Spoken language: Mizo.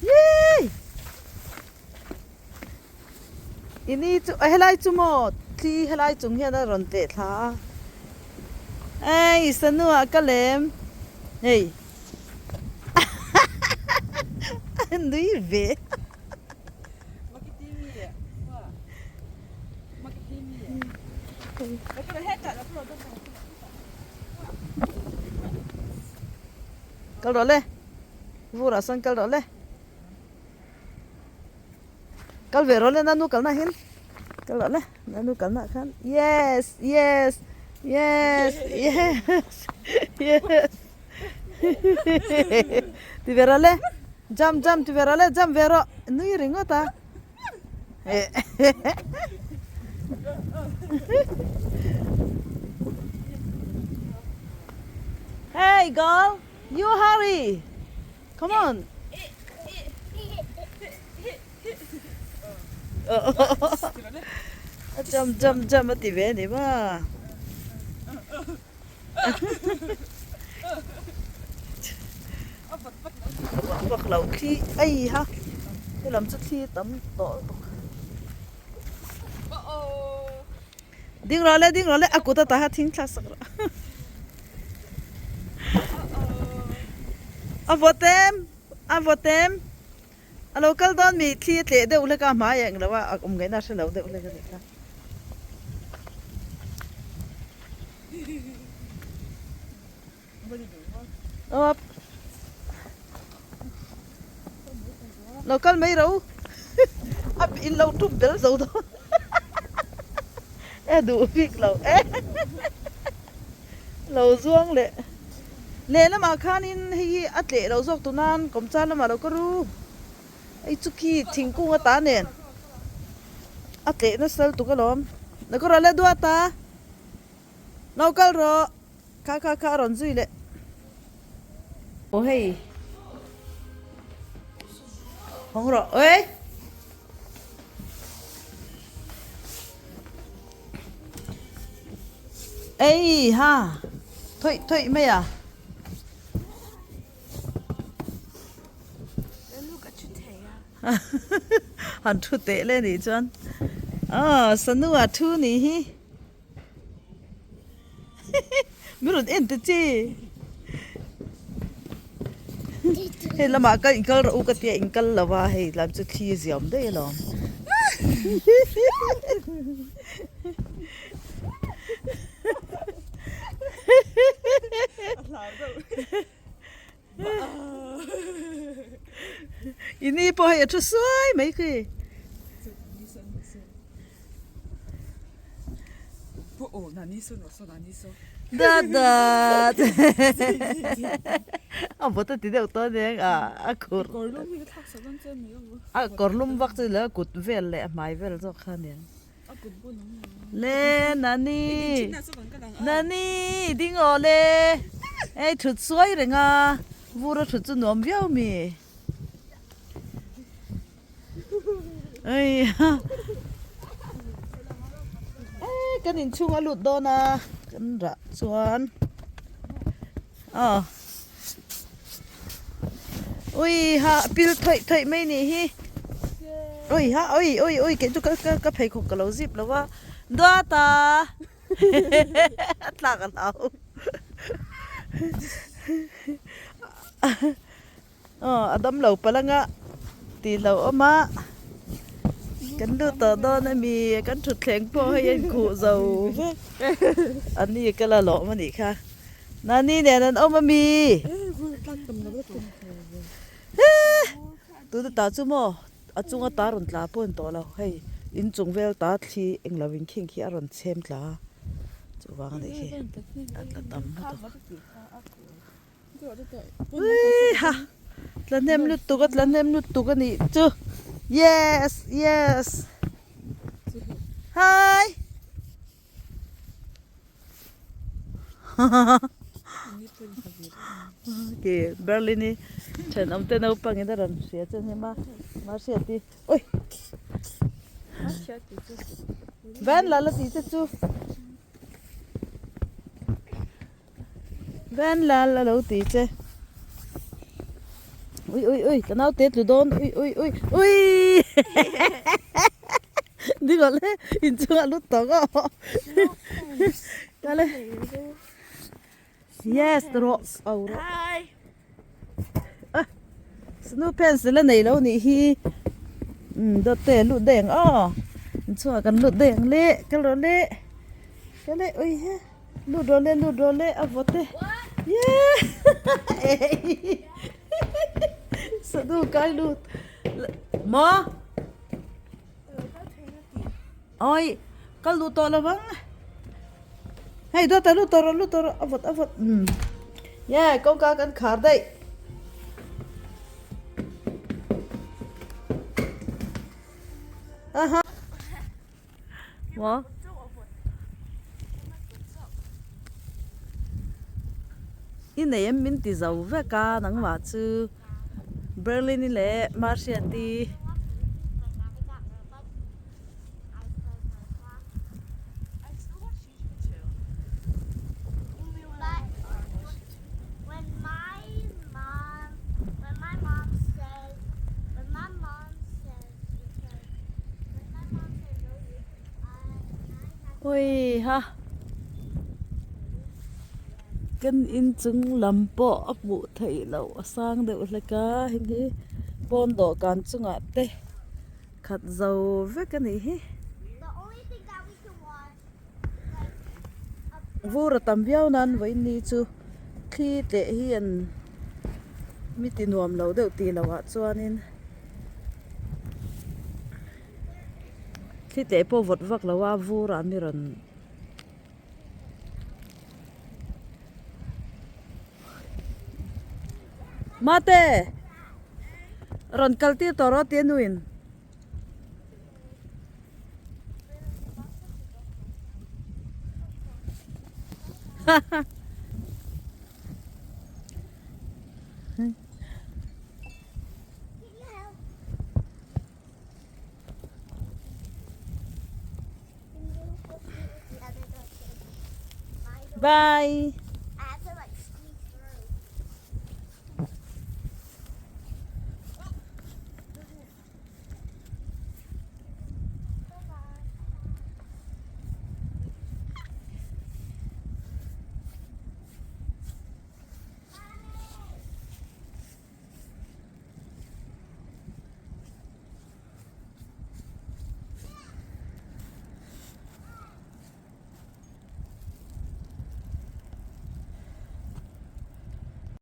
Yee! Ini chu helai chu maw thli helai chung hian a rawn tleh thla a. Ei sanuah ka lem hei a nui ve. Kal rawh le vurah sawn kal rawh le. Kal ve rawh le nanu kalna hian kal rawh le nanu kalna khan yes yes yes yes yes ti ve rawh le jump jump ti ve rawh le jump ve rawh nui ringawt a hey girl you hurry Come on. A jump jump jump a ti ve ni ma. Vak lo thli ei ha. He lam chu thli tam tawh lutuk. Ding rawh le ding rawh le a kut ata kha thing thlak sak rawh. A vawt em a vawt em a lo kal dawn mi thli a tleh deuh hlek a hmai a englo a a awm ngaihna a hre lo deuh hlek a nih kha. Awp lo kal mai ro a in lo tum tel zo dawn e duh bik lo e lo zuang leh lehlamah khanin hei hi a tleh loh zawk tur nan kawmchar lamah lo ka ru hei chu khi thingkung ata nen a tleh nasa lutuk alawm lo ka rawh le duat a lo kal rawh. Kha kha kha a rawn zui leh. Aw hei. Hawng rawh oi. Ei ha. Thawih thawih mai a. Han thu teh le nih chuan. Aw sanu ah thu nih hi. Mi rawn en ta che hei lamah ka inkal rawh u ka tia inkal lo va hei lam chu thli a ziam daih alawm I ni pawh hei a thu suai mai khi. Dada a bawt a ti deuh tawh aniang a a khur a kawr lum vak chu nilo a kut vel leh a hmai vel zawk kha aniang le nani nani ding aw le hei thut suai reng a vur a thut chu nuam viau mi. Ei kan inchhung a lut dawn a kan rah chuan aw ui ha pil thawih thawih mai nih hi ui ha ui ui ui kei chu ka ka pheikhawk ka lo zip lo a duata a tlak a hlau. Aw a dam lo palh anga tih lo awm a kan lut tawh dawn a mi kan thutthleng pawh hei a inkhuh zo vek a ni ka la lawm a nih kha nani nen an awm a mi tuna tah chu maw a chunga ta rawn tla pawh a ni tawh lo hei inchung vel ta thli englo in khing khi a rawn chhem tla a chuvang a nih khi a tla tam lutuk. Uiha tla hnem lutuk a tla hnem lutuk a nih chu yes yes hi ke Berlin hi thenawm te naupang in a rawn hria chu a ni ma ma hriat hi ui van la la tih te chu. Van lal a lo ti che. Ui ui ui ka naute tlu dawn ui ui ui ui ding rawh le inchungah lut tawh ngawh kale yes rawh au rawh snow pants la nei lo nih hi umm dawt te lut daih ang aw inchungah kan lut daih ang le kal rawh le kal le ui he. Lut rawh le lut rawh le a vawt e yeee sanu kai lut maw awi ka lut tawh lo vang hei dawt ah lut tawh rawh lut tawh rawh a vawt a vawt umm ye kawngka kan khar daih. Maw? I nei em min ti zo vek a nangmah chu Berlin-i leh Marcia-te. Ui ha kan inchung lam pawh a hmuh theih loh a sang deuh hlek a heng hi pawn dawhkan chungah te khat zo vek a nih hi vur a tam viau nan vawiin ni chu thli tleh hi an mi ti nuam lo deuh tih loh ah chuanin. Thli teh pawh vawt vak lo a vur ah mi rawn Mate rawn kal tir tawh rawh tia nuin. Bye.